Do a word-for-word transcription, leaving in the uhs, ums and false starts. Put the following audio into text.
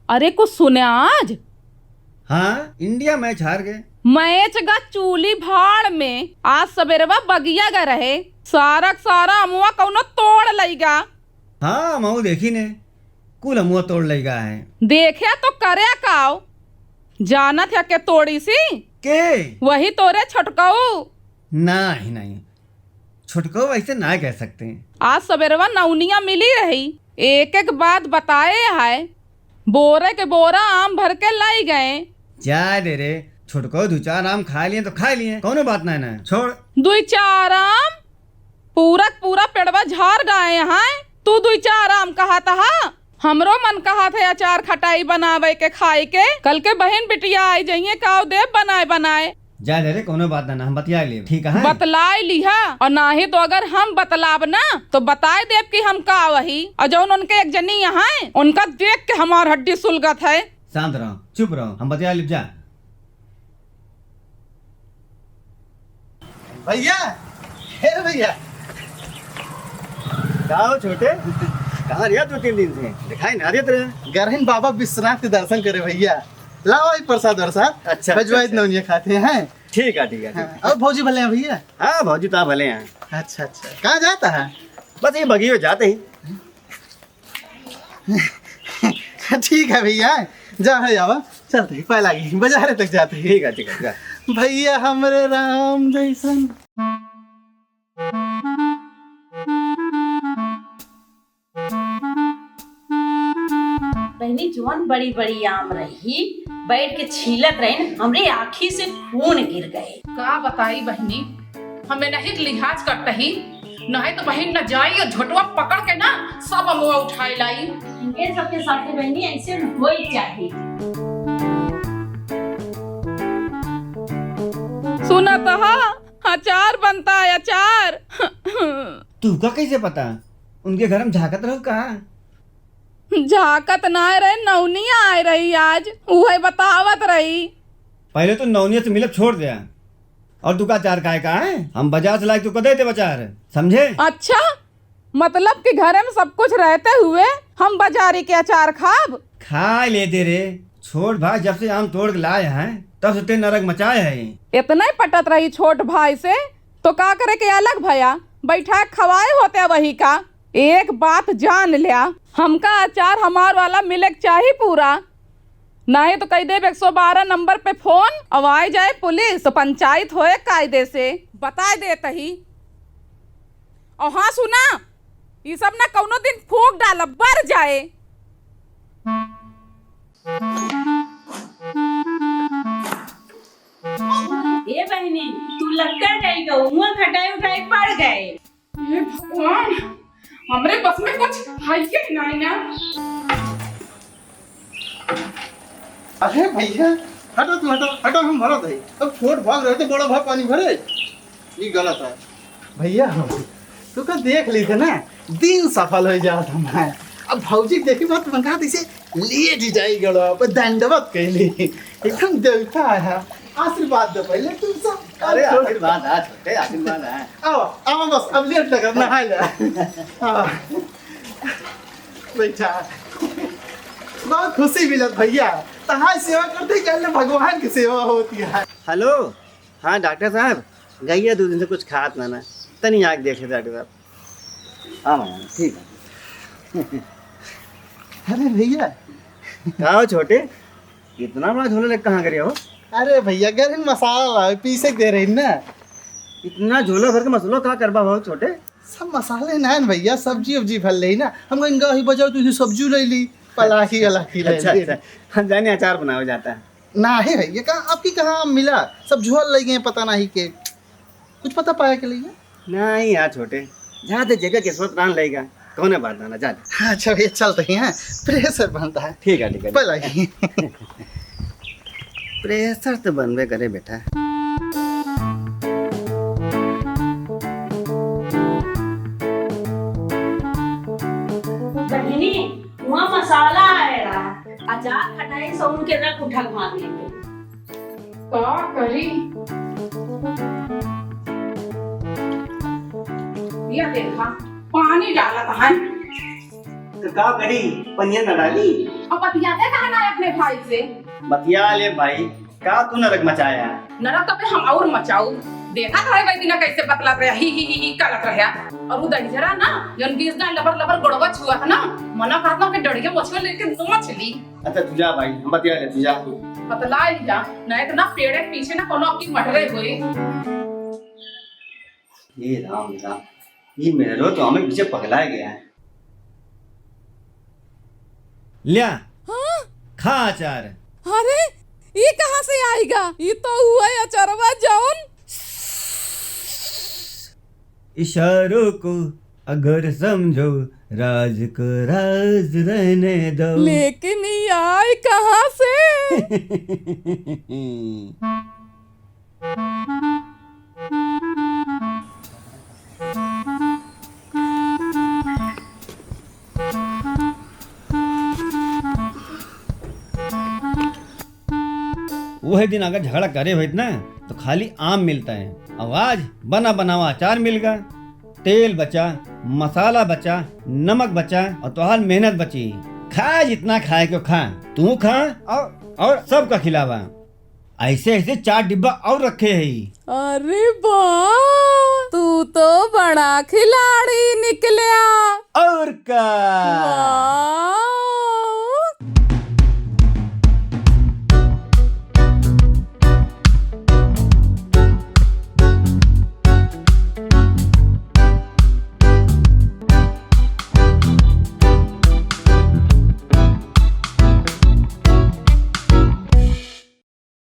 अरे, कुछ सुने आज? हाँ, इंडिया मैच हार गए। मैच गा चूली भाड़ में, आज सबेरवा बगिया गा रहे, सारा क सारा अमुआ कौनो तोड़ लइगा। हाँ, महू देखी ने, कुल अमुआ तोड़ लइगा है। देखे तो करे काव, जानत है के तोड़ी सी? के? वही तोरे छोटकऊ। नहीं, नहीं, छोटकऊ ऐसे ना कह सकते हैं। आज सबेरवा नौनिया मिली रही, एक एक बात बताए है, बोरे के बोरा आम भर के लाई गए। जा दे रे, छोटकऊ दू चार आम खा लिए तो खा लिए, कौनो बात ना है ना, छोड़। दू चार आम? पूरा क पूरा पेड़वा झार गए हैं, तू दू चार आम कहत हा। हमरो मन कहत है अचार खटाई बनावे के खाए के, कल के बहिन बिटिया आई जइहे, काव देब बनाए बनाए। जा दे रे, कौनो बात ना, ना, हम बतिया लेब, ठीक है? बतलाए लिहा, और नाही तो अगर हम बतलाब ना, तो बताए देब कि हम का वही, और जौन उनके एक जनी यहाँ है, उनका देख के हमार हड्डी सुलगत है। शांत रहो, चुप रहो, हम बतिया लेब जा। भैया, हे भैया, का हो छोटे, कहाँ रहा दो तीन दिन से, दिखाई ना देत रहे। गरहिन बाबा विश्वनाथ के दर्शन करे भैया, लाओ भाई प्रसाद वरसाद। अच्छा, अच्छा, भिजवाई अच्छा। नौनिया खाते हैं। ठीक है, ठीक है, ठीक है। हाँ, और भौजी भले हैं भैया? हाँ, भौजी तो भले हैं। अच्छा, अच्छा, कहाँ जाता है? बस ये बगियो जाते ही। ठीक है भैया, जा है आवा, चलते ही पहला ही बाजारे तक जाते ही। ठीक है, ठीक है, जा। भैया हमरे राम जैसन। बहिनी, जौन बड़ी बड़ी आम रही, बैठ के छीलत रही, हमरे आँखी से खून गिर गए। का बताई बहिनी, हम इनही के लिहाज करत ही, नहीं तो बहिन न जाई और झोटवा पकड़ के ना सब अमवा उठाए लाई। इनके सबके साथे बहिनी ऐसे होई चाही। सुनत हा, अचार बनता है, अचार। तुका कैसे पता? उनके घर में झाँकत रहो का? झाँकत ना रहे, नौनिया आए रही आज, उहे बतावत रही। पहले तो नौनिया से मिलब छोड़ दिया, और तू का अचार खाए का है? हम बाजार से लाए तू को दे दे अचार, समझे? अच्छा, मतलब कि घरे में सब कुछ रहते हुए हम बाजारी के अचार खाब? खा लेते रे, छोट भाई जब से आम तोड़ के लाए हैं, तब से ते नरक मचाए है। इतना ही पटत रही छोट भाई से, तो का करे के अलग भया, बैठा के खवाए होते वही का। एक बात जान ल्या, हमका अचार हमार वाला मिले के चाही पूरा, नहीं तो कह देब एक सौ बारह नंबर पे फोन, अब आए जाए पुलिस, तो पंचायत होए कायदे से। बताए देत ही। और हाँ सुना, ई सब ना कौनो दिन फूंक डालब, बर जाए। ए बहिनी, तू लक्का गई गौ, मुँह घटाई उठाई पड़ गए। हे भगवान, हमरे बस में कुछ है के नाई ना। अरे भैया, हटो तू, हटो, हटो, हम भरत है। अब छोट भाग रहे तो बड़ा भाग पानी भरे, ये गलत है। भैया, तू का देख ली थे ना, दिन सफल हो जात हमार। अब भौजी देखी बात मंगा दी से लेट ही जाई गलो, अब दंडवत कैली। एकदम देवता है, आशीर्वाद दे पहले तू सब। अरे, आशीर्वाद आ, छोटे, आशीर्वाद आ। आओ, आओ बस, अब लेट लगा, नहाए ले। आओ। बैठा। बहुत खुशी मिलत भैया, तहार सेवा करते जान ले भगवान की सेवा होती है। हेलो, हाँ डॉक्टर साहब, गैया दो दिन से कुछ खात ना ना, तनी आके देखे डॉक्टर साहब। हाँ, हाँ, ठीक है। अरे भैया। का हो छोटे, इतना बड़ा झोला लेके कहाँ गए हो? अरे भैया, घर में मसाला लावे, पीसे के दे रही ना। इतना झोला भर के मसाला का करबा हो छोटे? सब मसाले ना है भैया, सब्जी उब्जी भर ले ना। हम कहीं गाही बजाओ तो इसी सब्जी ले ली, पलाही वलाही ले अच्छा, ली। अच्छा। हम जाने अचार बनावे जाता है। ना है भैया, कहाँ आपकी कहाँ आम मिला? सब झोल ले गए, पता नहीं के। कुछ पता पाया के लिए? नहीं यार छोटे, जा दे, जेकर किस्मत रान लेगा, कौन बात ना, जा दे। हाँ, अच्छा भैया, चलते हैं, हाँ, प्रेशर बनता है। ठीक है, ठीक है। पलाई। प्रेशर तो बनबे करे बेटा। बहिनी, वहाँ मसाला आए रहा, अचार खटाई से उनके रख उठा मारने के। का करी? या देखा, पानी डालत है। तो का करी, पनिया न डाली? अब बतियाते काहे ना अपने भाई से? बतिया ले भाई, का तू नरक मचाया? नरक तो पे हम और मचाऊ। देखा तो है वही दिना कैसे बतलत रहे, ही, ही, ही, ही करत रहे। और वो दहिजरा ना, जौन बीस दिन लबर लबर गोड़वा छुआ था ना, मना कहत ना कि डढ़िया मोछवा लेके नोच ली। अच्छा, तू जा भाई, हम बतिया ले, तू जा। बतला लिया, ना इतना पेड़े पीछे ना कोनो आपकी मटरे हुए। हे राम राम, ये मेहरो तो हमें पीछे पगला गया है। ल्या, हाँ? खा अचार। अरे, ई कहाँ से आइगा? ई तो हुआ अचरवा जौन। इशारों को अगर समझो, राज को राज रहने दो। लेकिन ई आई कहाँ से? वही दिन अगर झगड़ा करे होइत ना, तो खाली आम मिलता है। अब आज बना बनावा अचार मिल गा, तेल बचा, मसाला बचा, नमक बचा और तोहार मेहनत बची। खा, जितना खाए को खा, तू खा और, और सबका खिलावा। ऐसे ऐसे चार डिब्बा और रखे है। अरे वाह, तू तो बड़ा खिलाड़ी निकल्या। और का? वाह।